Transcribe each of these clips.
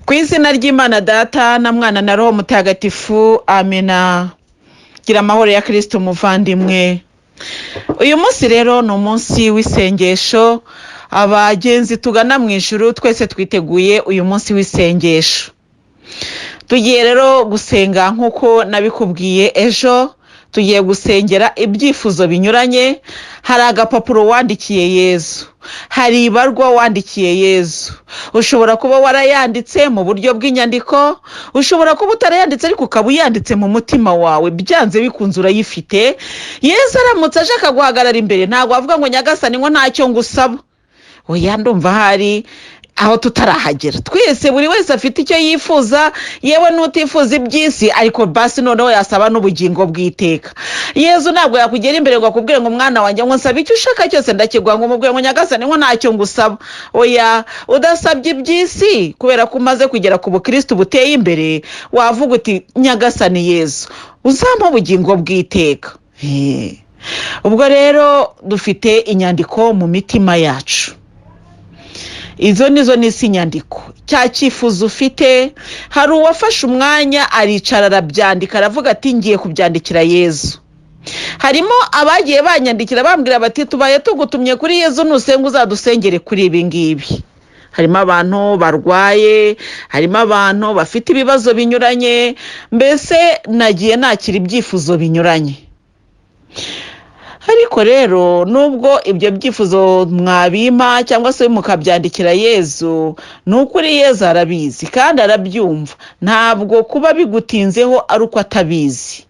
Ku izina ry'Imana Data na Mwana na Roho Mutagatifu, amena. Gira amahoro ya Kirisito muvandimwe. Uyu munsi rero ni umunsi w'isengesho. Abagenzi tugana mu ijuru twese twiteguye uyu munsi w'isengesho. Tugiye rero gusenga nk'uko nabikubwiye ejo, tugiye gusengera ibyifuzo binyuranye. Hari agapapuro wandikiye Yezu, hari ibarwa wandikiye Yezu. Ushobora kuba warayanditse mu buryo bw'inyandiko, ushobora kuba utarayanditse ariko ukaba uyanditse mu mutima wawe, byanze bikunze urayifite. Yezu aramutse aje akaguhagarara imbere, ntabwo wavuga ngo: "Nyagasani, ngo ntacyo ngusaba." Oya, ndumva hari aho tutarahagera. Twese, buri wese afite icyo yifuza, yewe n'utifuza iby'isi ariko basi noneho yasaba n'ubugingo bw'iteka. Yezu ntabwo yakugera imbere ngo akubwire ngo: "Mwana wanjye, ngo nsaba icyo ushaka cyose ndakiguha," ngo umubwire ngo: "Nyagasani, ngo ntacyo ngusaba." Oya, udasabye iby'isi, kubera ko umaze kugera ku bukirisitu buteye imbere, wavuga uti: "Nyagasani Yezu, uzampa ubugingo bw'iteka." Ubwo rero dufite inyandiko mu mitima yacu, izo nizo ni inyandiko, cya cyifuzo ufite. Hari uwafashe umwanya aricara arabyandika, aravuga ati: "Ngiye kubyandikira Yezu." Harimo abagiye banyandikira bambwira bati: "Tubaye tugutumye kuri Yezu, nusenga uzadusengere kuri ibi ngibi." Harimo abantu barwaye, harimo abantu bafite ibibazo binyuranye, mbese nagiye nakira ibyifuzo binyuranye. Ariko rero nubwo ibyo byifuzo mwabimpa cyangwa se mukabyandikira Yezu, ni ukuri Yezu arabizi kandi arabyumva. Ntabwo kuba bigutinzeho ari uko atabizi.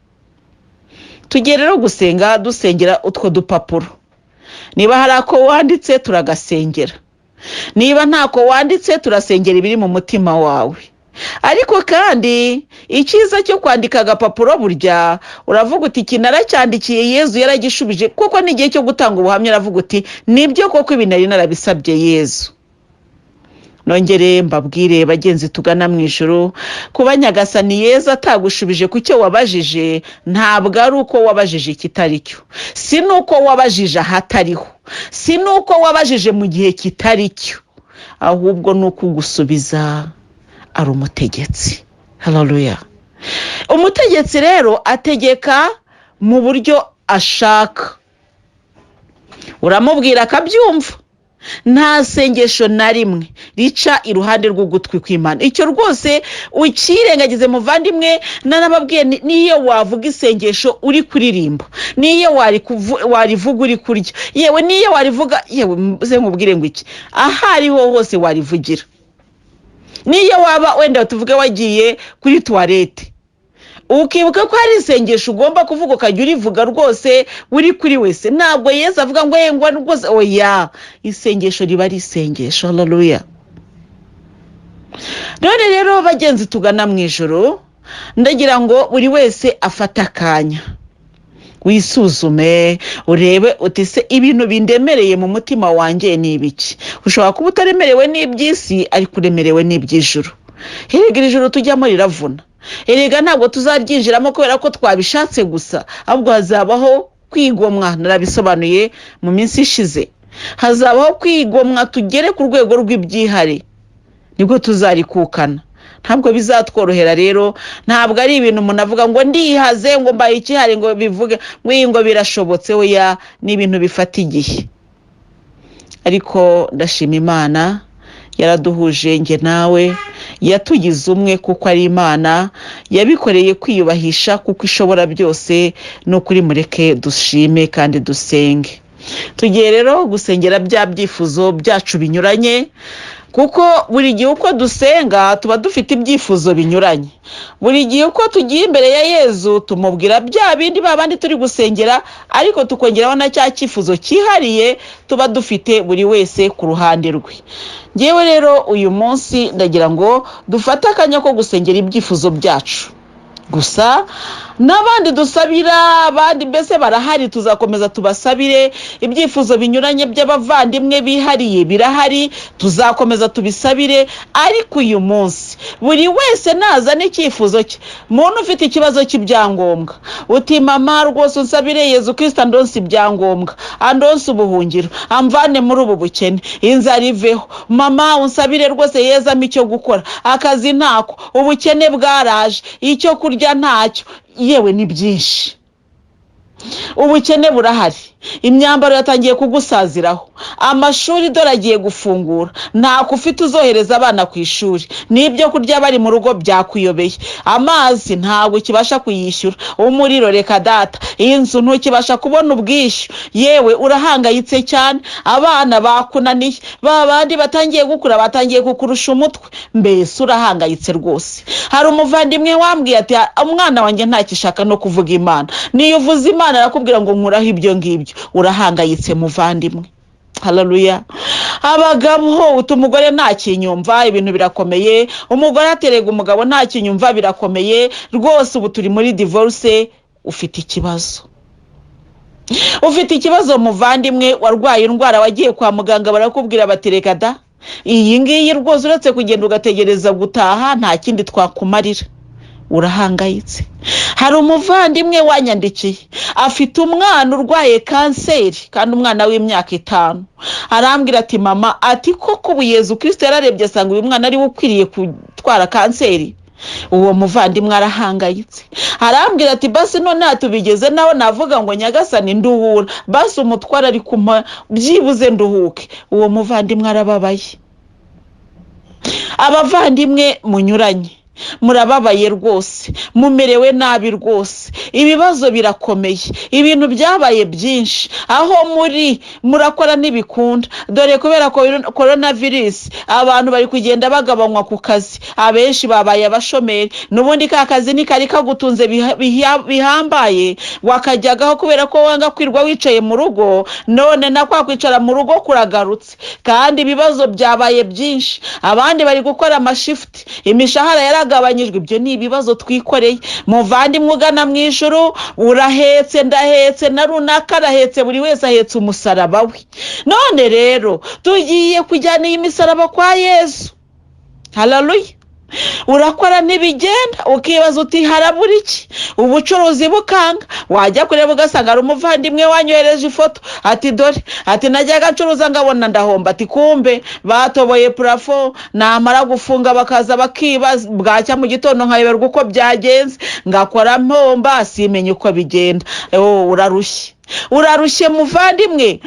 Tugiye rero gusenga, dusengera utwo dupapuro. Niba hari ako wanditse, turagasengera. Niba ntako wanditse, turasengera ibiri mu mutima wawe. Ariko kandi icyiza cyo kwandika agapapuro, burya uravuga uti: "Iki naracyandikiye Yezu, yaragishubije," kuko n'igihe cyo gutanga ubuhamya aravuga uti: "Nibyo koko, ibi nari narabisabye Yezu." Nongere mbabwire, bagenzi tugana mu ijoro, kuba Nyagasani Yezu atagushubije ku cyo wabajije, ntabwo ari uko wabajije ikitari cyo, si n'uko wabajije ahatariho, si n'uko wabajije mu gihe kitari cyo, ahubwo ni uko ugusubiza ari umutegetsi. Hararuya! Umutegetsi rero ategeka mu buryo ashaka, uramubwira akabyumva. Nta sengesho na rimwe rica iruhande rw'ugutwi kw'Imana. Icyo rwose ukirengagize, muvandimwe. Nanababwiye, niyo wavuga isengesho uri kuririmba, niyo warivuga uri kurya, yewe niyo warivuga, yewe mze nkubwire ngo iki, aho ariho hose warivugira, niyo waba wenda tuvuge wagiye kuri toilette, ukibuka ko hari isengesho ugomba kuvuga, ukajya urivuga rwose uri kuri wese, ntabwo Yesu avuga ngo ngo rwose. Oya, isengesho riba ari isengesho. Hararuya! None rero, bagenzi tugana mu ijoro, ndagira ngo buri wese afate akanya wisuzume, urebe uti: "Se ibintu bindemereye mu mutima wanjye ni ibiki?" Ushobora kuba utaremerewe n'iby'isi ariko uremerewe n'iby'ijuru. Erega iri juru tujyamo riravuna. Erega ntabwo tuzaryinjiramo kubera ko twabishatse gusa, ahubwo hazabaho kwigomwa. Narabisobanuye mu minsi ishize. Hazabaho kwigomwa tugere ku rwego rw'ibyihare, nibwo tuzarikukana. Ntabwo bizatworohera rero. Ntabwo ari ibintu umuntu avuga ngo ndihaze, ngo mbaye ikihare, ngo bivuge ngo iyi ngo birashobotse. Oya, ni ibintu bifata igihe. Ariko ndashima Imana yaraduhuje njye nawe, yatugize umwe kuko ari Imana yabikoreye kwiyubahisha, kuko ishobora byose. Ni ukuri, mureke dushime kandi dusenge. Tugiye rero gusengera bya byifuzo byacu binyuranye, kuko buri gihe uko dusenga tuba dufite ibyifuzo binyuranye. Buri gihe uko tugiye imbere ya Yezu, tumubwira bya bindi ba bandi turi gusengera, ariko tukongeraho na cya cyifuzo cyihariye tuba dufite buri wese ku ruhande rwe. Ngewe rero uyu munsi ndagira ngo dufate akanya ko gusengera ibyifuzo byacu. Gusa n'abandi dusabira, abandi mbese barahari, tuzakomeza tubasabire. Ibyifuzo binyuranye by'abavandimwe bihariye birahari, tuzakomeza tubisabire. Ariko uyu munsi buri wese nazana icyifuzo cye. Muntu ufite ikibazo cy'ibyangombwa, uti: "Mama, rwose unsabire Yezu Kirisita andonse ibyangombwa, andonse ubuhungiro, amvane muri ubu bukene, inzara iveho. Mama, unsabire rwose Yezu ampe icyo gukora, akazi ntako, ubukene bwaraje, icyo kurya ntacyo." Yewe, ni byinshi, ubukene burahari, imyambaro yatangiye kugusaziraho, amashuri dore agiye gufungura, ntako ufite uzohereza abana ku ishuri, n'ibyo kurya bari mu rugo byakuyobeye, amazi ntabwo ukibasha kuyishyura, umuriro reka data, inzu ntukibasha kubona ubwishyu, yewe urahangayitse cyane, abana bakunaniye, ba bandi batangiye gukura batangiye kukurusha umutwe, mbese urahangayitse rwose. Hari umuvandimwe wambwiye ati: "Umwana wanjye ntakishaka no kuvuga Imana, niyo uvuze Imana arakubwira ngo nkuraho ibyo ngibyo." Urahangayitse, muvandimwe. Hararuya. Abagabo, uta umugore ntakinyumva, ibintu birakomeye. Umugore aterega umugabo ntakinyumva, birakomeye rwose, ubu turi muri divorce. Ufite ikibazo, ufite ikibazo, muvandimwe. Warwaye indwara, wagiye kwa muganga barakubwira bati: "Reka da, iyi ngiyi rwose uretse kugenda ugategereza gutaha nta kindi twakumarira." Urahangayitse. Hari umuvandimwe wanyandikiye, afite umwana urwaye kanseri, kandi umwana w'imyaka 5. Arambwira ati: "Mama," ati, "koko ubu Yezu Kirisito yararebye asanga uyu mwana ariwe ukwiriye gutwara kanseri?" Uwo muvandimwe arahangayitse. Arambwira ati: "Basi none tubigeze naho navuga ngo Nyagasani nduhura, basi umutware ari kumpa byibuze nduhuke." Uwo muvandimwe arababaye. Abavandimwe munyuranye murababaye rwose, mumerewe nabi rwose, ibibazo birakomeye, ibintu byabaye byinshi aho muri, murakora ntibikunda. Dore kubera korona virusi abantu bari kugenda bagabanywa ku kazi, abenshi babaye abashomeri. N'ubundi ka kazi ntikari kagutunze bihambaye, wakajyagaho kubera ko wanga kwirwa wicaye mu rugo, none na kwa kwicara mu rugo kuragarutse, kandi ibibazo byabaye byinshi. Abandi bari gukora amashifuti, imishahara yaragabanyijwe. Ibyo ni ibibazo twikoreye. Muvandimwe ugana mu ijuru, urahetse, ndahetse, na runaka arahetse, buri wese ahetse umusaraba we. None rero tugiye kujyana iyi misaraba kwa Yesu. Hararuya. Urakora ntibigenda, ukibaza uti: "Harabura iki?" Ubucuruzi bukanga, wajya kureba ugasanga hari umuvandimwe wanyohereje ifoto, ati: "Dore," ati, "najyaga ncuruza ngabona ndahomba," ati, "kumbe batoboye plafond, namara gufunga bakaza bakiba, bwacya mu gitondo nkayoberwa uko byagenze, ngakora mpomba, simenye uko bigenda." Oh, urarushye, urarushye muvandimwe.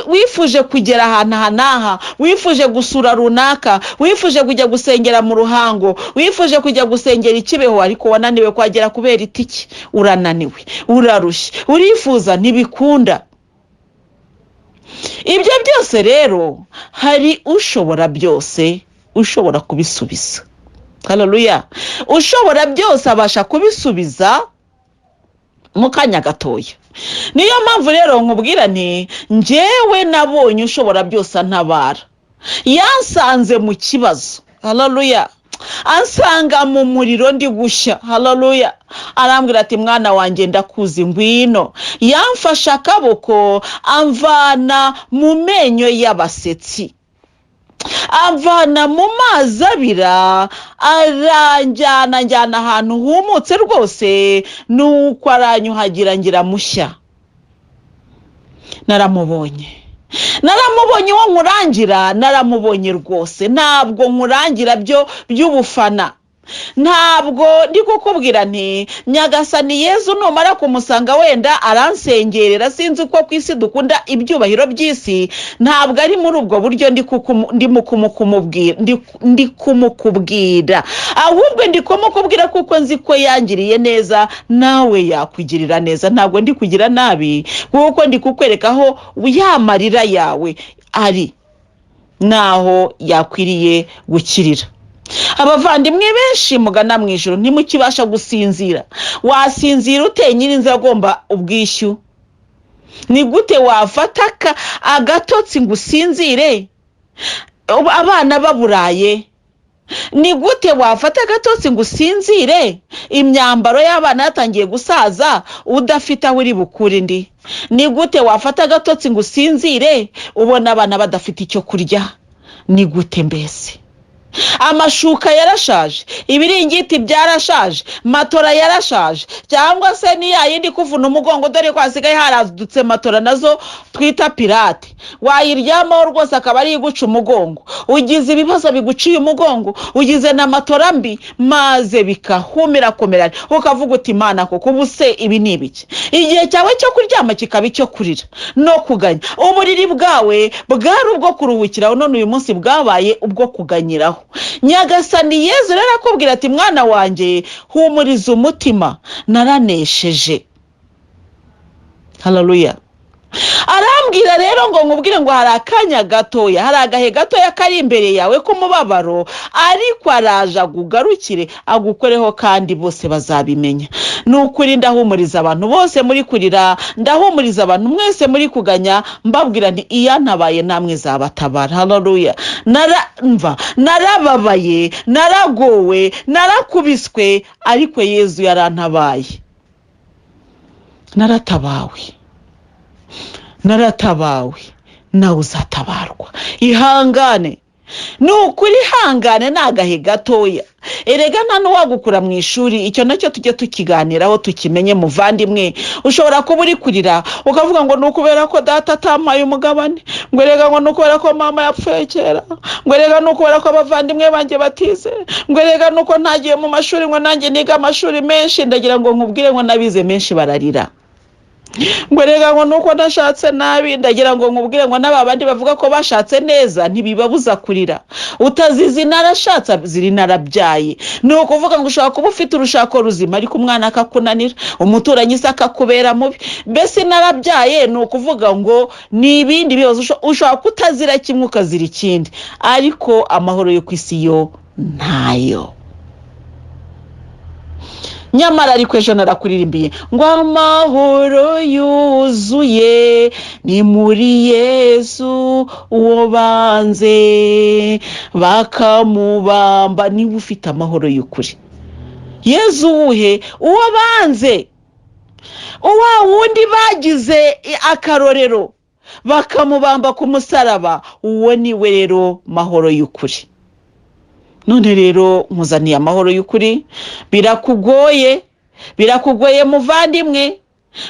Wifuje kugera ahantu aha n'aha, wifuje gusura runaka, wifuje kujya gusengera mu Ruhango, wifuje kujya gusengera i Kibeho, ariko wananiwe kuhagera kubera itiki. Urananiwe, urarushye, urifuza ntibikunda. Ibyo byose rero hari ushobora byose, ushobora kubisubiza. Haleluya. Ushobora byose abasha kubisubiza mu kanya gatoya. Niyo mpamvu rero nkubwira nti: "Njyewe nabonye ushobora byose antabara, yansanze mu kibazo." Haleluya. Ansanga mu muriro ndi gushya. Haleluya. Arambwira ati: "Mwana wanjye, ndakuzi, ngwino." Yamfashe akaboko amvana mu menyo y'abasetsi, amvana mu mazi abira, aranjyana njyana ahantu humutse rwose, nuko aranyuhagira ngira mushya. Naramubonye, naramubonye uwo nkurangira, naramubonye rwose. Ntabwo nkurangira byo by'ubufana, ntabwo ndi kukubwira nti: "Nyagasani Yezu numara kumusanga wenda aransengerera." Sinzi uko ku isi dukunda ibyubahiro by'isi. Ntabwo ari muri ubwo buryo ndimo kumukubwira, ndi kumukubwira, ahubwo ndi kumukubwira kuko nzi ko yangiriye neza, nawe yakugirira neza. Ntabwo ndi kugira nabi, kuko ndi kukwereka aho ya marira yawe ari naho yakwiriye gukirira. Abavandimwe benshi mugana mu ijoro ntimukibasha gusinzira. Wasinzira ute nyirinzu agomba ubwishyu? Ni gute wafata agatotsi ngo usinzire abana baburaye? Ni gute wafata agatotsi ngo usinzire, imyambaro y'abana yatangiye gusaza, udafite aho uri bukure indi? Ni gute wafata agatotsi ngo usinzire, ubona abana badafite icyo kurya? Ni gute mbese? Amashuka yarashaje, ibiringiti byarashaje, matora yarashaje, cyangwa se ni ya yindi kuvuna umugongo, dore ko hasigaye haradutse matora nazo twita pirate, wayiryamaho rwose akaba ari iguca umugongo. Ugize ibibazo biguciye umugongo, ugize na matora mbi, maze bikahumira komera, ukavuga uti: "Imana koko, ubu se ibi ni ibiki?" Igihe cyawe cyo kuryama kikaba icyo kurira no kuganya. Uburiri bwawe bwari ubwo kuruhukiraho, none uyu munsi bwabaye ubwo kuganyiraho. Nyagasani Yezu rero akubwira ati: "Mwana wanjye, humuriza umutima, naranesheje." Hararuya. Arambwira rero ngo nkubwire ngo hari akanya gatoya, hari agahe gatoya kari imbere yawe k'umubabaro, ariko araje agugarukire, agukoreho, kandi bose bazabimenya. Ni ukuri, ndahumuriza abantu bose muri kurira, ndahumuriza abantu mwese muri kuganya, mbabwira nti: "Iyantabaye namwe zabatabara." Hararuya. Mva, narababaye, naragowe, narakubiswe, ariko Yezu yarantabaye. Naratabawe, naratabawe, nawe uzatabarwa. Ihangane, ni ukuri, ihangane, ni agahe gatoya. Erega nta n'uwagukura mu ishuri. Icyo nacyo tujye tukiganiraho, tukimenye. Muvandimwe, ushobora kuba uri kurira ukavuga ngo ni ukubera ko data atampaye umugabane, ngo erega ngo ni ukubera ko mama yapfuye kera, ngo erega ni ukubera ko abavandimwe banjye batize, ngo erega ni uko ntagiye mu mashuri ngo nanjye niga amashuri menshi. Ndagira ngo nkubwire ngo n'abize menshi bararira. Ngo rega ngo nuko nashatse nabi. Ndagira ngo nkubwire ngo n'aba bandi bavuga ko bashatse neza ntibibabuza kurira. Utazizi narashatse ziri narabyaye. Ni ukuvuga ngo ushobora kuba ufite urushako ruzima, ariko umwana akakunanira, umuturanyi se akakubera mubi, mbese narabyaye. Ni ukuvuga ngo ni ibindi bibazo. Ushobora kutazira kimwe ukazira ikindi, ariko amahoro yo ku isi yo ntayo. Nyamara ariko ejo narakuririmbiye ngo amahoro yuzuye ni muri Yesu, uwo banze bakamubamba. Niba ufite amahoro y'ukuri, Yesu wuhe? Uwo banze, uwa wundi bagize akarorero bakamubamba ku musaraba, uwo ni we rero mahoro y'ukuri. None rero nkuzaniye amahoro y'ukuri. Birakugoye, birakugoye muvandimwe,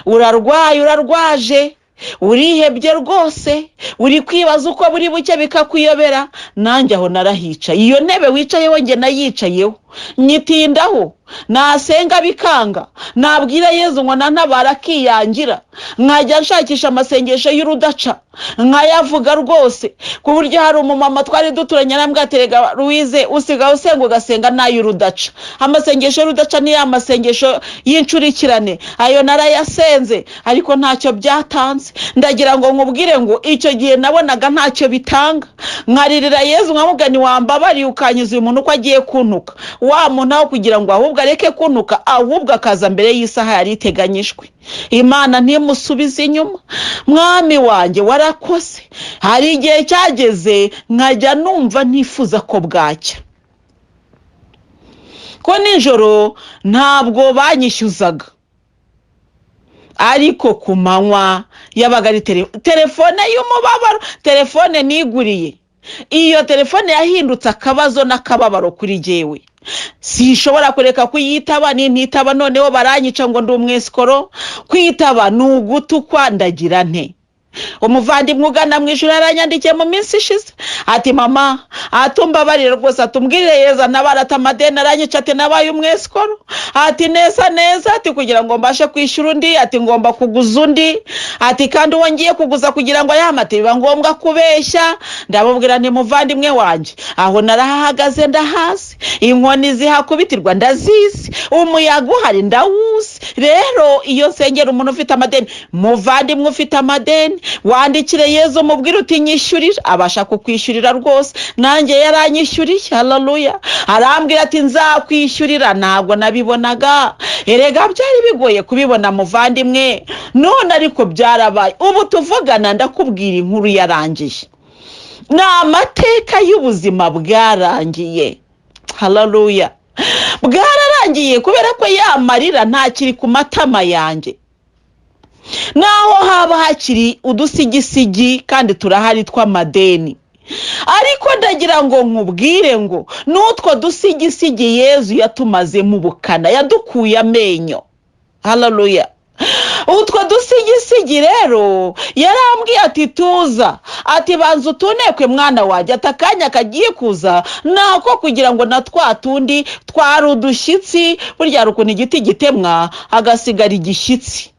urarwaye, urarwaje, urihebye rwose, uri kwibaza uko buri buke bikakuyobera. Nanjye aho narahicaye, iyo ntebe wicayeho njye nayicayeho, nyitindaho. Nasenga bikanga, nabwira Yezu ngo nantabara akiyangira, nkajya nshakisha amasengesho y'urudaca nkayavuga rwose, ku buryo hari umumama twari duturanye arambwira ati: "Rega Louise, usigaye usenga ugasenga n'ay'urudaca." Amasengesho y'urudaca ni ya masengesho y'incurikirane. Ayo narayasenze, ariko ntacyo byatanze. Ndagira ngo nkubwire ngo icyo gihe nabonaga ntacyo bitanga, nkaririra Yezu, nkamubwira: "Wambabariye ukanyiza uyu muntu uko agiye kuntuka?" Wa muntu aho kugira ngo ahubwo areke kuntuka, ahubwo akaza mbere y'isaha yari iteganyijwe. Imana ntimusubize inyuma. Mwami wanjye, warakoze. Hari igihe cyageze nkajya numva ntifuza ko bwacya, ko nijoro ntabwo banyishyuzaga, ariko ku manywa yabaga ari telefone y'umubabaro. Telefone niguriye, iyo telefone yahindutse akabazo n'akababaro kuri jyewe. Sinshobora kureka kuyitaba. Nintitaba noneho baranyica ngo ndi umwesikoro. Kwitaba ni ugutukwa. Ndagira nte? Umuvandimwe ugana mu ijoro yaranyandikiye mu minsi ishize ati: "Mama," atumbabarire rwose, atumbwirire yeza ntabara, ati amadeni aranyica, ati nabaye umwesikoro, ati neza neza, ati kugira ngo mbashe kwishyura undi, ati ngomba kuguza undi, ati kandi uwo ngiye kuguza kugira ngo ayamate biba ngombwa kubeshya. Ndamubwira nti: "Muvandimwe wanjye, aho narahahagaze ndahazi, inkoni zihakubitirwa ndazizi, umuyaga uhari ndawuzi." Rero iyo nsengera umuntu ufite amadeni, muvandimwe ufite amadeni, wandikire Yezu, umubwire uti: "Nyishyurira." Abasha kukwishyurira rwose. Nanjye yaranyishyuriye. Hararuya. Arambwira ati: "Nzakwishyurira." Ntabwo nabibonaga, erega byari bigoye kubibona muvandimwe. None ariko byarabaye. Ubu tuvugana ndakubwira inkuru yarangiye, ni amateka y'ubuzima bwarangiye. Haleluya! Bwararangiye kubera ko ya marira ntakiri ku matama yanjye, naho haba hakiri udusigisigi kandi turahari tw'amadeni. Ariko ndagira ngo nkubwire ngo n'utwo dusigisigi Yezu yatumazemo ubukana, yadukuye amenyo. Haleluya! Utwo dusigisigi rero yarambwiye ati: "Tuza," ati: "Banza utunekwe, mwana wanjye," ati: "Akanya kagiye kuza nako kugira ngo na twa tundi twari udushyitsi." Burya hari ukuntu igiti gitemwa hagasigara igishyitsi.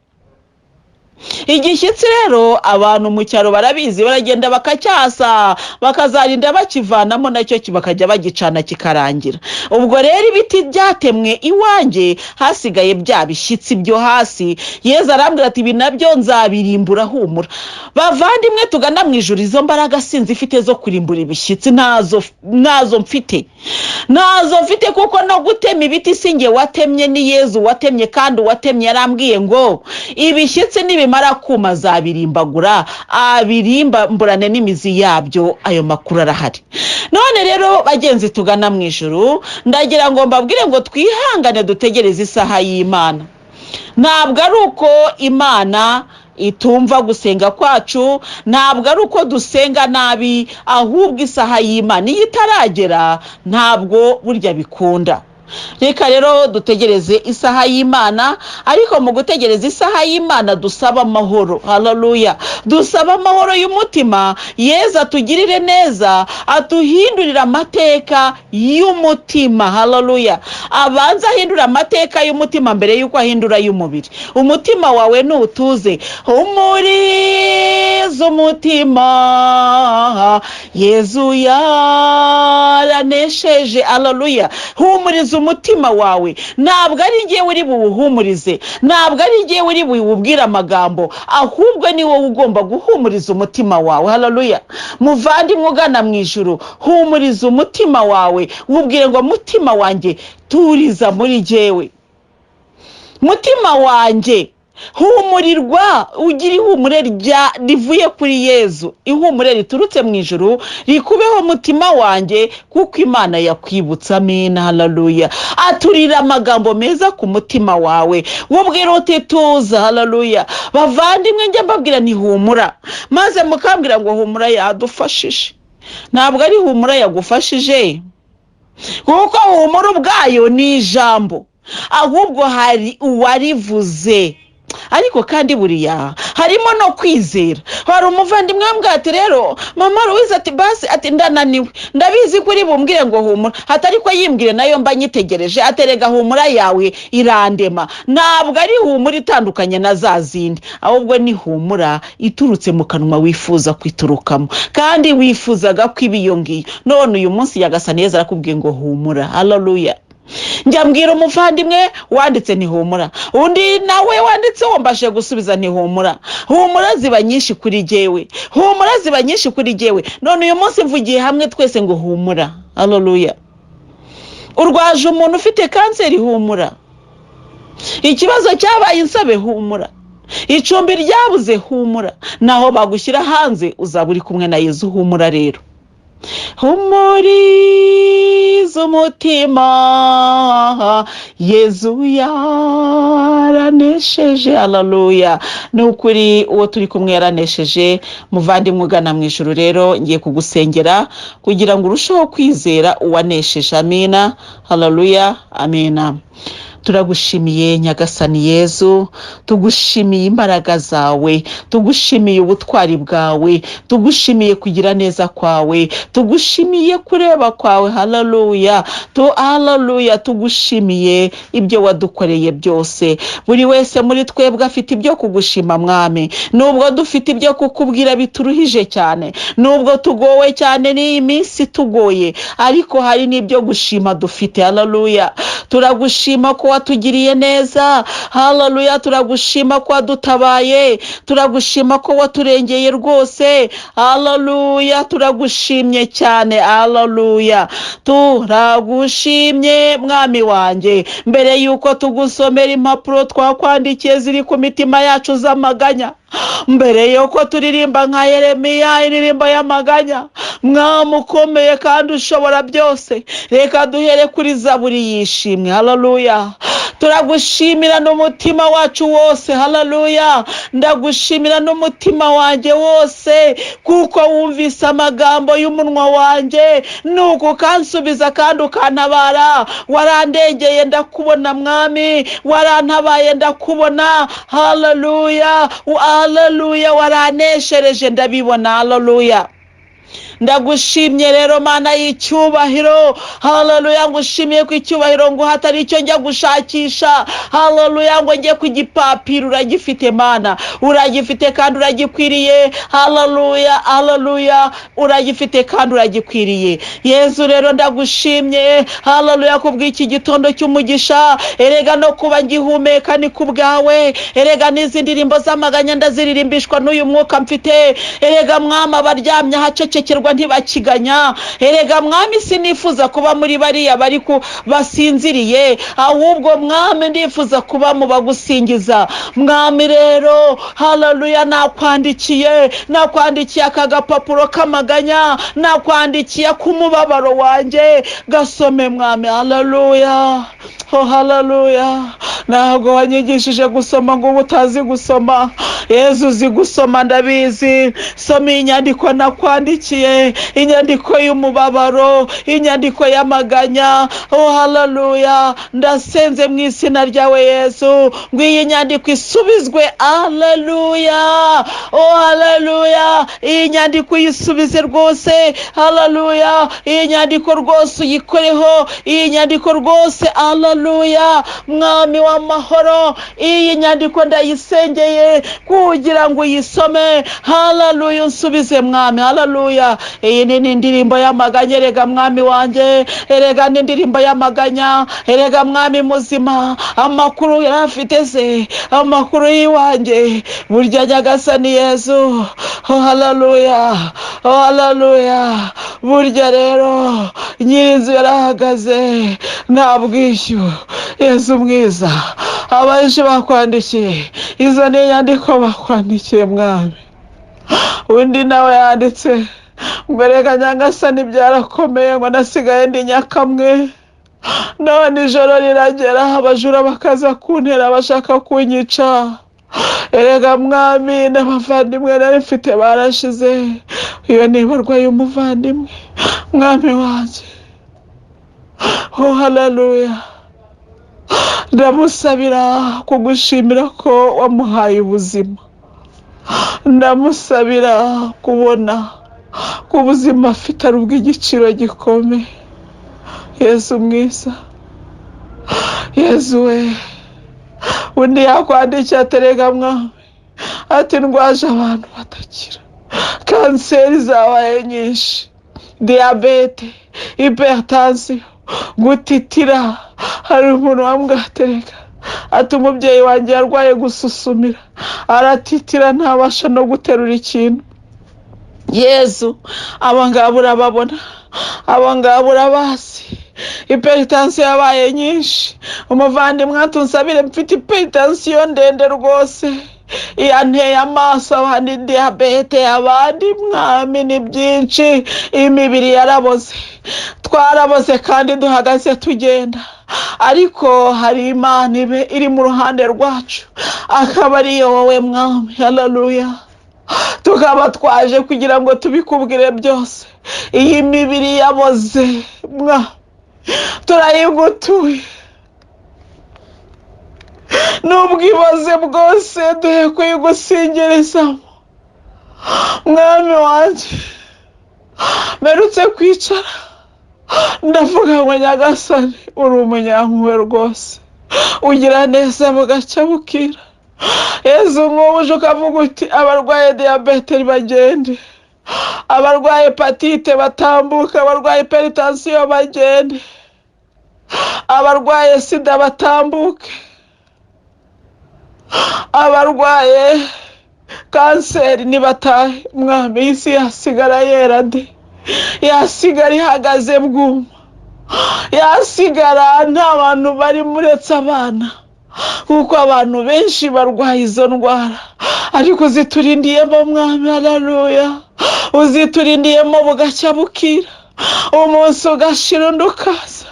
Igishyitsi rero abantu mu cyaro barabizi, baragenda bakacyasa, bakazarinda bakivanamo, nacyo bakajya bagicana kikarangira. Ubwo rero ibiti byatemwe iwanjye hasigaye bya bishyitsi byo hasi. Yezu arambwira ati: "Ibi nabyo nzabirimbura, humura." Bavandimwe tugana mu ijuru, izo mbaraga sinzi ifite zo kurimbura ibishyitsi, ntazo, ntazo mfite, ntazo mfite, kuko no gutema ibiti si njye watemye, ni Yezu watemye. Kandi uwatemye yarambwiye ngo ibishyitsi nibimara kuma azabirimbagura, abirimburane n'imizi yabyo. Ayo makuru arahari. None rero bagenzi tugana mu ijuru, ndagira ngo mbabwire ngo twihangane, dutegereze isaha y'Imana. Ntabwo ari uko Imana itumva gusenga kwacu, ntabwo ari uko dusenga nabi, ahubwo isaha y'Imana iyo itaragera ntabwo burya bikunda. Reka rero dutegereze isaha y'Imana, ariko mu gutegereza isaha y'Imana dusaba amahoro. Haleluya! Dusaba amahoro y'umutima. Yezu atugirire neza, atuhindurire amateka y'umutima. Haleluya! Abanza ahindura amateka y'umutima mbere y'uko ahindura ay'umubiri. Umutima wawe nutuze, humuriza umutima, Yezu yaranesheje. Haleluya! Humuriza umutima wawe. Ntabwo ari ngewe uri buwuhumurize, ntabwo ari ngewe uri buwubwire amagambo, ahubwo ni wowe ugomba guhumuriza umutima wawe. Haleluya! Muvandimwe ugana mu ijuru, humuriza umutima wawe, wubwire ngo: "Mutima wanjye, turiza muri jyewe. Mutima wanjye, humurirwa, ugira ihumure rivuye kuri Yezu, ihumure riturutse mu ijuru rikubeho, mutima wanjye, kuko Imana yakwibutsa." Amina, haleluya! Aturira amagambo meza ku mutima wawe, wubwira uti: "Tuza." Haleluya! Bavandimwe, njya mbabwira ni humura, maze mukambwira ngo humura yadufashije. Ntabwo ari humura yagufashije, kuko humura ubwayo ni ijambo, ahubwo hari uwarivuze. Ariko kandi buriya harimo no kwizera. Hari umuvandimwe wambwiye ati: "Rero mama Louise," ati, "basi," ati, "ndananiwe, ndabizi ko uri bumbwire ngo humura," hatari ko yimbwire nayo mba nyitegereje. Aterega humura yawe irandema. Ntabwo ari humura itandukanye na za zindi, ahubwo ni humura iturutse mu kanwa wifuza kwiturukamo, kandi wifuzaga ko iba iyo ngiyo. None uyu munsi Nyagasani Yezu arakubwiye ngo humura. Haleluya! Njya mbwira umuvandimwe wanditse ntihumura, undi nawe wanditse wambashe gusubiza ntihumura. Humura ziba nyinshi kuri jyewe, humura ziba nyinshi kuri jyewe. None uyu munsi mvugiye hamwe twese ngo humura. Haleluya! Urwaje umuntu ufite kanseri, humura. Ikibazo cyabaye insobe, humura. Icumbi ryabuze, humura. Naho bagushyira hanze uzaba uri kumwe na Yezu. Humura rero, humuriza umutima, Yezu yaranesheje. Haleluya! Ni ukuri uwo turi kumwe yaranesheje. Muvandimwe ugana mu ijuru rero, ngiye kugusengera kugira ngo urusheho kwizera uwanesheje. Amina, haleluya, amina. Turagushimiye Nyagasani Yezu, tugushimiye imbaraga zawe, tugushimiye ubutwari bwawe, tugushimiye kugira neza kwawe, tugushimiye kureba kwawe. Haleluya, tu haleluya! Tugushimiye ibyo wadukoreye byose. Buri wese muri twebwe afite ibyo kugushima, Mwami. Nubwo dufite ibyo kukubwira bituruhije cyane, nubwo tugowe cyane n'iyi minsi tugoye, ariko hari n'ibyo gushima dufite. Haleluya! Turagushima ko watugiriye neza. Haleluya! Turagushima ko wadutabaye, turagushima ko waturengeye rwose. Haleluya! Turagushimye cyane. Haleluya! Turagushimye, Mwami wanjye. Mbere y'uko tugusomera impapuro twakwandikiye ziri ku mitima yacu z'amaganya. Mbere yuko turirimba nka Yeremiya indirimbo y'amaganya, Mwami ukomeye kandi ushobora byose, reka duhere kuri zaburi yishimwe. Haleluya! Turagushimira n'umutima wacu wose. Haleluya! Ndagushimira n'umutima wanjye wose, kuko wumvise amagambo y'umunwa wanjye, nuko ukansubiza kandi ukantabara. Warandengeye ndakubona Mwami, warantabaye ndakubona. Haleluya, haleluya! Waraneshereje ndabibona. Haleluya! Ndagushimye rero Mana y'icyubahiro. Haleluya! Ngushimiye ko icyubahiro ngo hatari icyo njya gushakisha. Haleluya! Ngo njye ku gipapuro, uragifite Mana, uragifite kandi uragikwiriye. Haleluya, haleluya! Uragifite kandi uragikwiriye. Yezu rero ndagushimye, haleluya, kubw'iki gitondo cy'umugisha. Erega no kuba ngihumeka ni ku bwawe. Erega n'izi ndirimbo z'amaganya ndaziririmbishwa n'uyu mwuka mfite. Erega Mwami, abaryamye ahacecekerwa ntibakiganya. Erega Mwami, sinifuza kuba muri bariya bari ku basinziriye, ahubwo Mwami ndifuza kuba mu bagusingiza. Mwami rero, haleluya, nakwandikiye aka gapapuro k'amaganya, nakwandikiye k'umubabaro wanjye, gasome Mwami. Haleluya, oh haleluya! Ntabwo wanyigishije gusoma ngo ubu utazi gusoma. Yezu, uzi gusoma ndabizi. Soma iyi nyandiko nakwandikiye, inyandiko y'umubabaro, inyandiko y'amaganya. Oh haleluya! Ndasenze mu izina ryawe Yezu ngo iyi nyandiko isubizwe. Haleluya, oh haleluya! Iyi nyandiko uyisubize rwose. Haleluya! Iyi nyandiko rwose uyikoreho, iyi nyandiko rwose. Haleluya! Mwami w'amahoro, iyi nyandiko ndayisengeye kugira ngo uyisome. Haleluya! Unsubize Mwami. Haleluya! Iyi ni indirimbo y'amaganya. Erega Mwami wanjye, erega ni indirimbo y'amaganya. Erega Mwami muzima, amakuru yari afite se, amakuru y'iwanjye burya Nyagasani Yezu. Oh haleluya, oh haleluya! Burya rero nyir'inzu yarahagaze nta bwishyu. Yezu mwiza, abenshi bakwandikiye, izo ni inyandiko bakwandikiye Mwami. Undi nawe yanditse ngo reka Nyagasani byarakomeye, ngo nasigaye ndi nyakamwe, none ijoro riragera abajura bakaza kuntera bashaka kunyica. Erega Mwami, n'abavandimwe nari mfite barashize. Iyo nibarwa y'umuvandimwe, Mwami wanjye. Oh haleluya! Ndamusabira kugushimira ko wamuhaye ubuzima, ndamusabira kubona ko ubuzima afite ari ubw'igiciro gikomeye. Yezu mwiza, Yezu we! Undi yakwandikiye aterega Mwami, ati ndwaje abantu batakira, kanseri zabaye nyinshi, diyabete, hypertension, gutitira. Hari umuntu wambwatereka ati umubyeyi wanjye yarwaye gususumira, aratitira, ntabasha no guterura ikintu. Yezu, abo ngabo urababona, abo ngabo urabazi. Hypertension yabaye nyinshi. Umuvandimwe atunsabire, mfite hypertension ndende rwose, yanteye amaso. Abandi diyabete, abandi Mwami ni byinshi. Imibiri yaraboze, twaraboze kandi duhagaze tugenda, ariko hari Imana ibe iri mu ruhande rwacu, akaba ariyo wowe Mwami. Haleluya! Tukaba twaje kugira ngo tubikubwire byose. Iyi mibiri yaboze mwa, turayigutuye. N'ubwibaze bwose, duhe kuyigusingirizamo Mwami wanjye. Mperutse kwicara ndavuga ngo Nyagasani, uri umunyampuhwe rwose, ugira neza bugacya bukira. Yezu, nk'ubu uje ukavuga uti abarwaye diyabete bagende, abarwaye hepatite batambuka, abarwaye hypertension bagende, abarwaye sida batambuke, abarwaye kanseri nibatahe, Mwami, isi yasigara yera de, yasigara ihagaze bwuma, yasigara nta bantu bari muretse abana, Kuko abantu benshi barwaye izo ndwara, ariko uziturindiyemo Mwami, haleluya. Uziturindiyemo bugacya bukira, umunsi ugashira undi ukaza,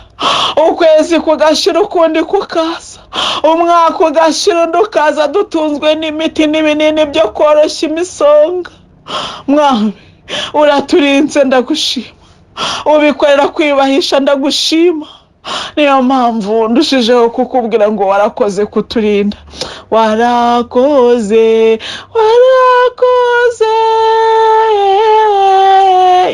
ukwezi kugashira ukundi kukaza, umwaka ugashira undi ukaza, dutunzwe n'imiti n'ibinini byo koroshya imisonga. Mwami, uraturinze, ndagushima. Ubikorera kwiyubahisha, ndagushima. Niyo mpamvu ndushijeho kukubwira ngo warakoze kuturinda, warakoze, warakoze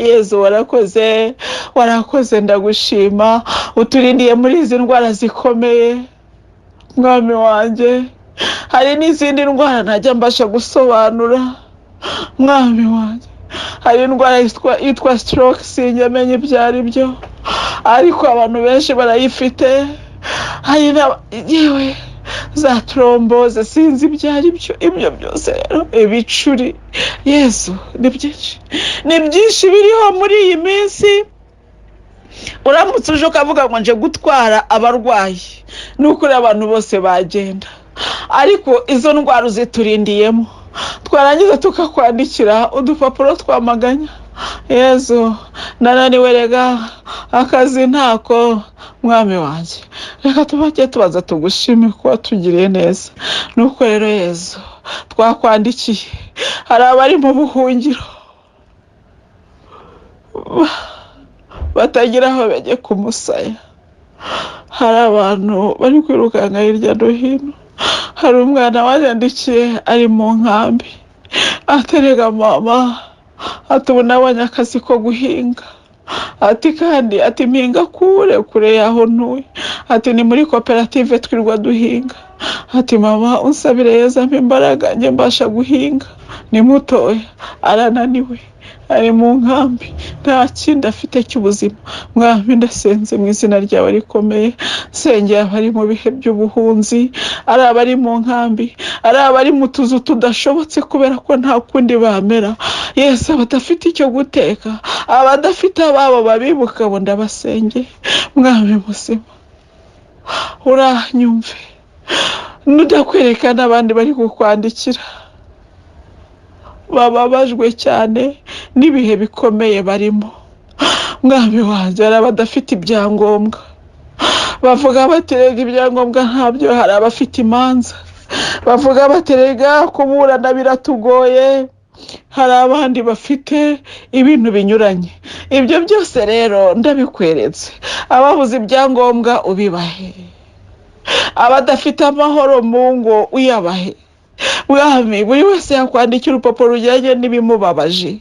Yezu, warakoze, warakoze, ndagushima. Uturindiye muri izi ndwara zikomeye, Mwami wanjye. Hari n'izindi ndwara ntajya mbasha gusobanura, Mwami wanjye. Hari indwara yitwa stroke, sinjya menya ibyo ari byo, ariko abantu benshi barayifite. Hari na yewe za thrombose, sinzi ibyo ari byo. Ibyo byose rero, ibicuri, Yezu, ni byinshi, ni byinshi biriho muri iyi minsi. Uramutse uje ukavuga ngo nje gutwara abarwayi, ni ukuri abantu bose bagenda. Ariko izo ndwara uziturindiyemo, twarangiza tukakwandikira udupapuro twamaganya. Yezu, nananiwe rega, akazi ntako. Mwami wanjye, reka tubajye tubaza tugushime kuba watugiriye neza. Nuko rero Yezu, twakwandikiye. Hari abari mu buhungiro batagira aho bajya kumusaya, hari abantu bari kwirukanka hirya no hino. Hari umwana wanyandikiye ari mu nkambi, aterega mama, ati ubu nabonye akazi ko guhinga, ati kandi ati mpinga kure kure y'aho ntuye, ati ni muri koperative twirwa duhinga, ati mama, unsabire Yezu ampe imbaraga njye mbasha guhinga. Ni mutoya, arananiwe, ari mu nkambi, nta kindi afite cy'ubuzima. Mwami, ndasenze mu izina ryawe rikomeye, nsengera abari mu bihe by'ubuhunzi, ari abari mu nkambi, ari abari mu tuzu tudashobotse kubera ko nta kundi bamera, Yesu, abadafite icyo guteka, abadafite ababo babibuka, bo ndabasengeye. Mwami muzima, uranyumve, nudakwereka n'abandi bari kukwandikira bababajwe cyane n'ibihe bikomeye barimo. Mwami wanjye, hari abadafite ibyangombwa, bavuga bati rega ibyangombwa ntabyo. Hari abafite imanza, bavuga bati rega kuburana biratugoye. Hari abandi bafite ibintu binyuranye. Ibyo byose rero ndabikweretse. Ababuze ibyangombwa ubibahe, abadafite amahoro mu ngo uyabahe. Mwami, buri wese yakwandikira urupapuro rujyanye n'ibimubabaje.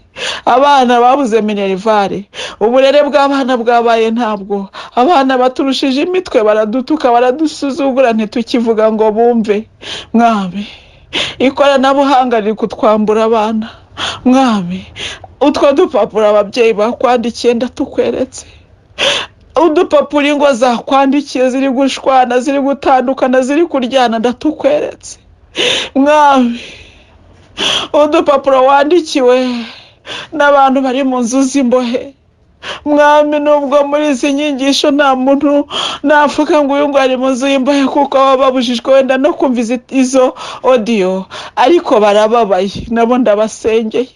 Abana babuze minerval, uburere bw'abana bwabaye ntabwo, abana baturushije imitwe, baradutuka, baradusuzugura, ntitukivuga ngo bumve. Mwami, ikoranabuhanga riri kutwambura abana. Mwami, utwo dupapuro ababyeyi bakwandikiye ndatukweretse, udupapuro ingo zakwandikiye ziri gushwana, ziri gutandukana, ziri kuryana, ndatukweretse. Mwami, udupapuro wandikiwe n'abantu bari mu nzu z'imbohe. Mwami, nubwo muri izi nyigisho nta muntu navuga ngo uyu nguyu ari mu nzu y'imbohe, kuko baba babujijwe wenda no kumva izo audio, ariko barababaye, nabo ndabasengeye,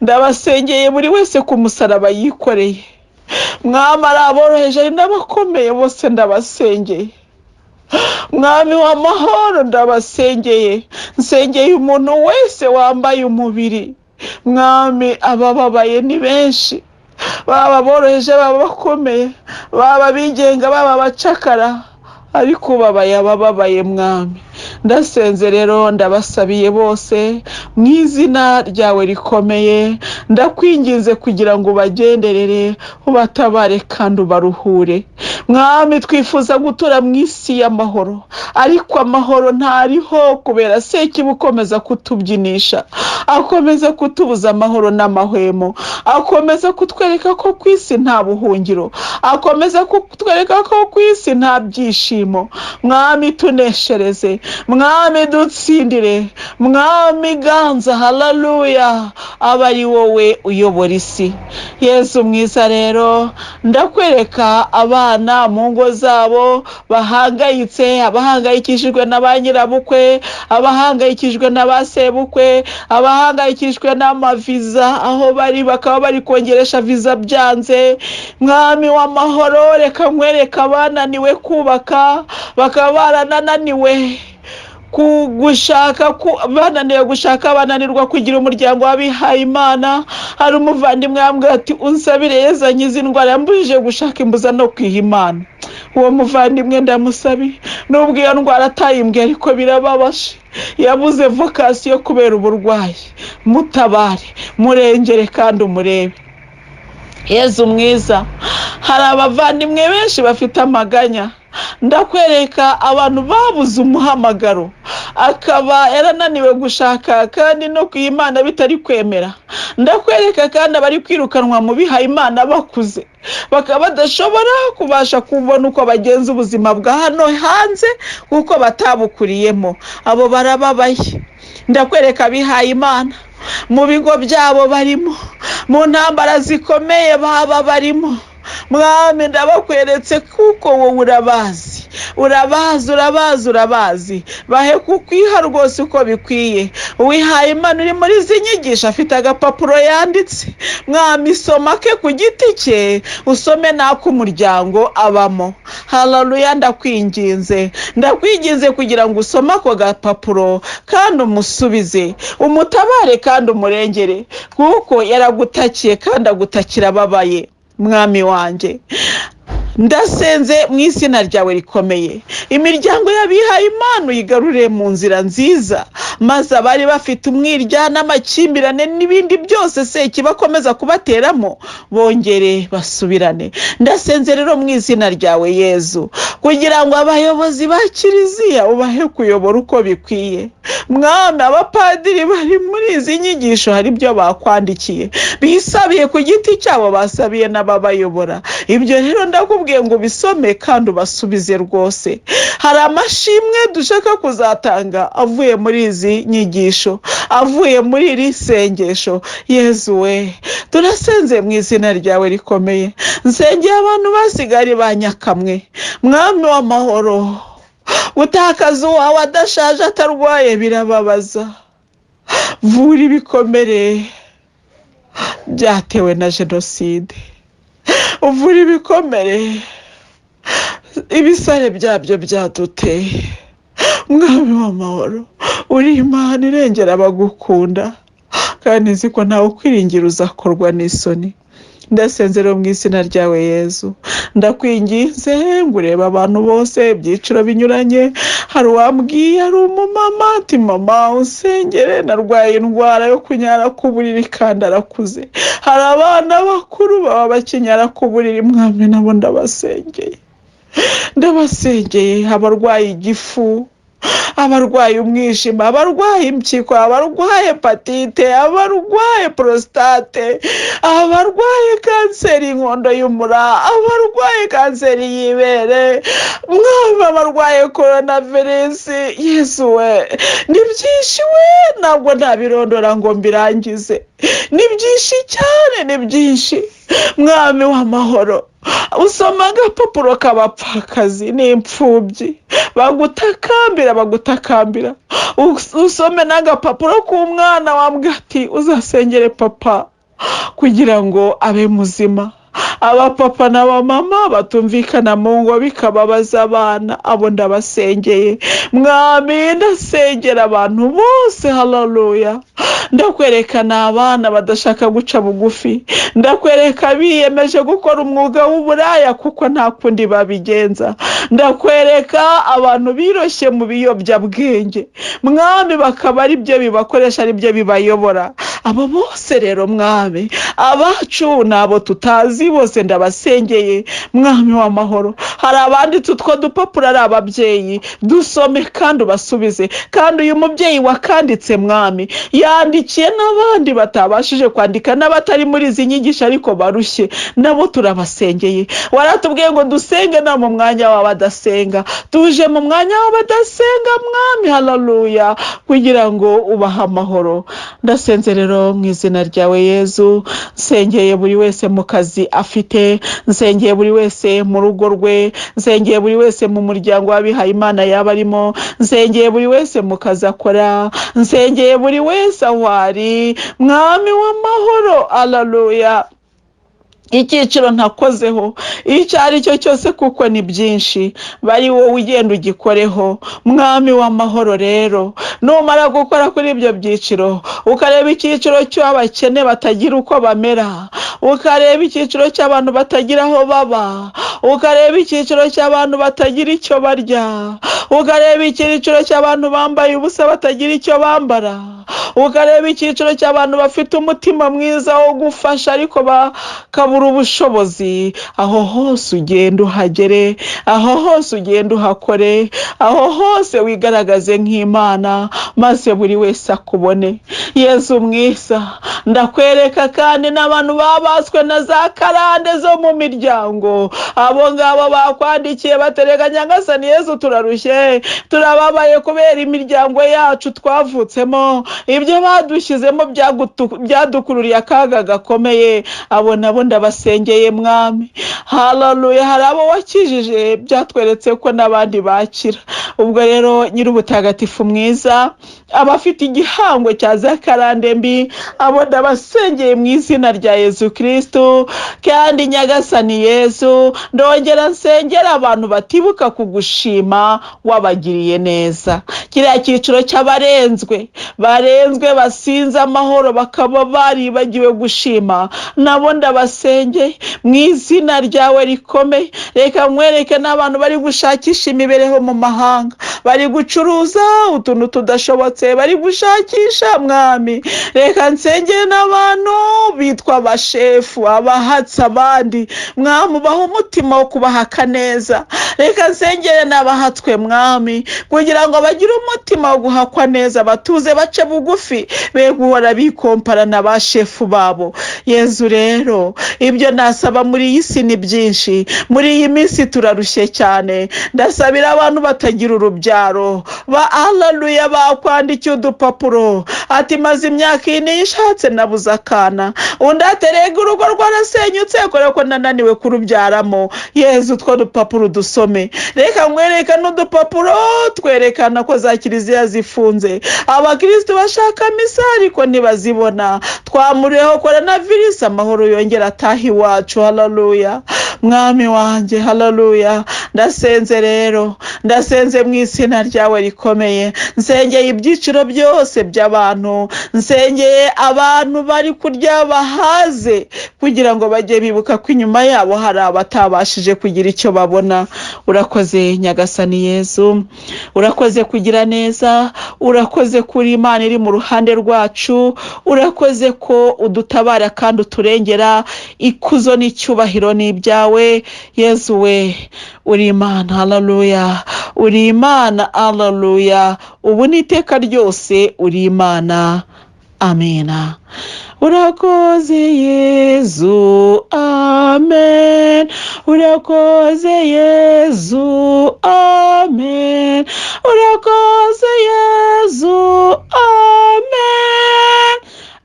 ndabasengeye, buri wese ku musaraba yikoreye. Mwami, ari aboroheje, ari n'abakomeye, bose ndabasengeye. Mwami w'amahoro, ndabasengeye, nsengeye umuntu wese wambaye umubiri. Mwami, abababaye ni benshi, baba boroheje, baba bakomeye, baba abigenga, baba abacakara, ariko ubabaye abababaye. Mwami, ndasenze rero, ndabasabiye bose mu izina ryawe rikomeye. Ndakwinginze kugira ngo ubagenderere, ubatabare kandi ubaruhure. Mwami, twifuza gutura mu isi y'amahoro, ariko amahoro ntariho kubera Sekibi ukomeza kutubyinisha, akomeza kutubuza amahoro n'amahwemo, akomeza kutwereka ko ku isi nta buhungiro, akomeza kutwereka ko ku isi nta byishimo. Mwami, tuneshereze. Mwami dutsindire, Mwami ganza, haleluya, aba ari wowe uyobora isi. Yezu mwiza rero, ndakwereka abana mu ngo zabo bahangayitse, abahangayikishijwe na ba nyirabukwe, abahangayikishijwe na ba sebukwe, abahangayikishijwe n'amaviza, aho bari bakaba bari kongeresha viza byanze. Mwami w'amahoro, reka nkwereke abananiwe kubaka, bakaba baranananiwe gushaka, bananiwe gushaka, bananirwa kugira umuryango w'abihaye Imana. Hari umuvandimwe yambwira ati unsabire Yezu ankize indwara yambujije gushaka, imbuza no kwiha Imana. Uwo muvandimwe ndamusabiye, nubwo iyo ndwara atayimbwiye, ariko birababaje, yabuze vocation kubera uburwayi. Mutabare, murengere kandi umurebe. Yezu mwiza, hari abavandimwe benshi bafite amaganya. Ndakwereka abantu babuze umuhamagaro, akaba yarananiwe gushaka kandi no ku Imana bitari kwemera. Ndakwereka kandi abari kwirukanwa mu bihaye Imana bakuze, bakaba badashobora kubasha kubona uko bagenza ubuzima bwa hano hanze kuko batabukuriyemo. Abo barababaye. Ndakwereka abihaye Imana mu bigo byabo barimo, mu ntambara zikomeye baba barimo. Mwami, ndabakweretse kuko wowe urabazi, urabazi, urabazi, urabazi. Bahe kukwiha rwose uko bikwiye. Uwihaye Imana uri muri izi nyigisho afite agapapuro yanditse. Mwami, soma ke ku giti cye, usome n'ak'umuryango abamo. Haleluya, ndakwinginze, ndakwinginze kugira ngo usome ako gapapuro kandi umusubize, umutabare kandi umurengere, kuko yaragutakiye kandi agutakira ababaye. Mwami wanjye, ndasenze mu izina ryawe rikomeye, imiryango y'abihaye Imana uyigarure mu nzira nziza, maze abari bafite umwirya n'amakimbirane n'ibindi byose sekibakomeza kubateramo bongere basubirane. Ndasenze rero mu izina ryawe Yezu, kugira ngo abayobozi ba kiliziya ubahe kuyobora uko bikwiye. Mwami, abapadiri bari muri izi nyigisho hari ibyo bakwandikiye, bisabiye ku giti cyabo, basabiye n'ababayobora. Ibyo rero ndakubwiye ngo ubisome kandi ubasubize rwose. Hari amashimwe dushaka kuzatanga avuye muri izi nyigisho, avuye muri iri sengesho. Yezu we, turasenze mu izina ryawe rikomeye. Nsengeye abantu basigaye ba nyakamwe. Mwami w'amahoro, gutakaza uwawe adashaje atarwaye birababaza. Vura ibikomere byatewe na jenoside, uvura ibikomere ibisare byabyo byaduteye. Mwami w'amahoro, uri Imana irengera abagukunda, kandi nzi ko ntawe ukwiringira uzakorwa n'isoni. Ndasenze rero mu izina ryawe Yezu, ndakwinginze ngo urebe abantu bose ibyiciro binyuranye. Hari uwambwiye, ari umumama, ati mama usengere narwaye indwara yo kunyara ku buriri kandi arakuze. Hari abana bakuru baba bakinyara ku buriri, mwami nabo ndabasengeye, ndabasengeye. Abarwaye igifu, abarwaye umwijima, abarwaye impyiko, abarwaye hépatite, abarwaye prostate, abarwaye kanseri y'inkondo y'umura, abarwaye kanseri y'ibere, mwami abarwaye coronavirus. Yesu we, ni byinshi we, ntabwo ntabirondora ngo mbirangize, ni byinshi cyane, ni byinshi. Mwami w'amahoro, usoma agapapuro k'abapfakazi n'imfubyi bagutakambira, bagutakambira. Usome n'agapapuro k'umwana wambwira ati uzasengere papa kugira ngo abe muzima. Abapapa n'abamama batumvikana mu ngo bikababaza abana, abo ndabasengeye. Mwami, ndasengera abantu bose. Haleluya, ndakwerekana abana badashaka guca bugufi, ndakwereka biyemeje gukora umwuga w'uburaya kuko nta kundi babigenza, ndakwereka abantu biroshye mu biyobyabwenge, mwami, bakaba ari byo bibakoresha, ari byo bibayobora. Abo bose rero Mwami, abacu n'abo tutazi bose ndabasengeye, Mwami w'amahoro. Hari abanditse utwo dupapuro ari ababyeyi, dusome kandi ubasubize. Kandi uyu mubyeyi wakanditse, Mwami, yandikiye n'abandi batabashije kwandika n'abatari muri izi nyigisho ariko barushye, nabo turabasengeye. Waratubwiye ngo dusenge no mu mwanya w'abadasenga. Tuje mu mwanya w'abadasenga, Mwami, haleluya, kugira ngo ubahe amahoro. Ndasenze rero mu izina ryawe Yezu, nsengeye buri wese mu kazi afite, nsengeye buri wese mu rugo rwe, nsengeye buri wese mu muryango w'abihaye Imana yaba arimo, nsengeye buri wese mu kazi akora, nsengeye buri wese aho ari, Mwami w'amahoro, haleluya. Icyiciro ntakozeho icyo ari cyo cyose, kuko ni byinshi, bari wowe ugenda ugikoreho, Mwami w'amahoro. Rero numara gukora kuri ibyo byiciro, ukareba icyiciro cy'abakene batagira uko bamera, ukareba icyiciro cy'abantu batagira aho baba, ukareba icyiciro cy'abantu batagira icyo barya, ukareba icyiciro cy'abantu bambaye ubusa batagira icyo bambara, ukareba icyiciro cy'abantu bafite umutima mwiza wo gufasha ariko bakabura ubushobozi, aho hose ugenda uhagere, aho hose ugenda uhakore, aho hose wigaragaze nk'Imana, maze buri wese akubone. Yezu mwiza, ndakwereka kandi n'abantu babaswe na za karande zo mu miryango. Abo ngabo bakwandikiye batereka: "Nyagasani Yezu, turarushye, turababaye kubera imiryango yacu twavutsemo, ibyo badushyizemo byadukururiye akaga gakomeye." Abo nabo ndabasengeye, Mwami, haleluya. Hari abo wakijije, byatweretse ko n'abandi bakira. Ubwo rero Nyir'ubutagatifu mwiza, abafite igihango cya za karande mbi, abo ndabasengeye mu izina rya Yezu Kirisitu. Kandi Nyagasani Yezu, ndongera nsengera abantu batibuka kugushima wabagiriye neza, kiriya cyiciro cy'abarenzwe, barenzwe basinze amahoro bakaba baribagiwe gushima, nabo ndabasengeye mu izina ryawe rikomeye. Reka nkwereke n'abantu bari gushakisha imibereho mu mahanga, bari gucuruza utuntu tudashobotse, bari gushakisha. Mwami, reka nsengere n'abantu bitwa abashefu, abahatse abandi. Mwami, ubaha umutima wo kubahaka neza. Reka nsengere n'abahatswe, Mwami, kugira ngo bagire umutima wo guhakwa neza, batuze, bace bugufi, be guhora bikompara na ba shefu babo. Yezu rero, ibyo nasaba muri iyi si ni byinshi. Muri iyi minsi turarushye cyane. Ndasabira abantu batagira urubyaro ba alaluya, bakwandikiye udupapuro, ati: "Maze imyaka 4 yishatse nabuze akana." Undi aterega: "Urugo rwarasenyutse kubera ko nananiwe kurubyaramo." Yezu, utwo dupapuro dusome. Reka nkwereke n'udupapuro twerekana ko za kiliziya zifunze, abakirisitu bashaka misa ariko ntibazibona. Twamuriyeho korona virusi, amahoro yongera ataha iwacu. Haleluya, Mwami wanjye, haleluya. Ndasenze rero, ndasenze mu izina ryawe rikomeye. Nsengeye ibyiciro byose by'abantu, nsengeye abantu bari kurya bahaze kugira ngo bajye bibuka ko inyuma yabo hari abatabashije kugira icyo babona. Urakoze Nyagasani Yezu, urakoze kugira neza, urakoze kuri Imana iri mu ruhande rwacu, urakoze ko udutabara kandi uturengera. Ikuzo n'icyubahiro ni ibyawe, Yezu we. Uri Imana, haleluya, uri Imana, haleluya, ubu n'iteka ryose uri Imana. Amina. Urakoze Yezu, amen. Urakoze Yezu, amen. Urakoze Yezu, amen.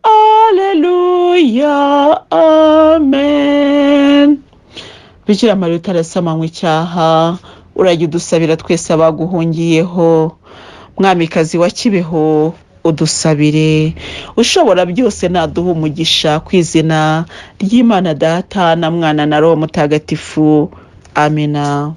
Aleluya, amen. Bikira Mariya utarasamanywe icyaha, urajya udusabira twese abaguhungiyeho. Mwamikazi wa Kibeho, udusabire. Ushobora byose naduha umugisha ku izina ry'Imana Data na Mwana na Roho Mutagatifu. Amina.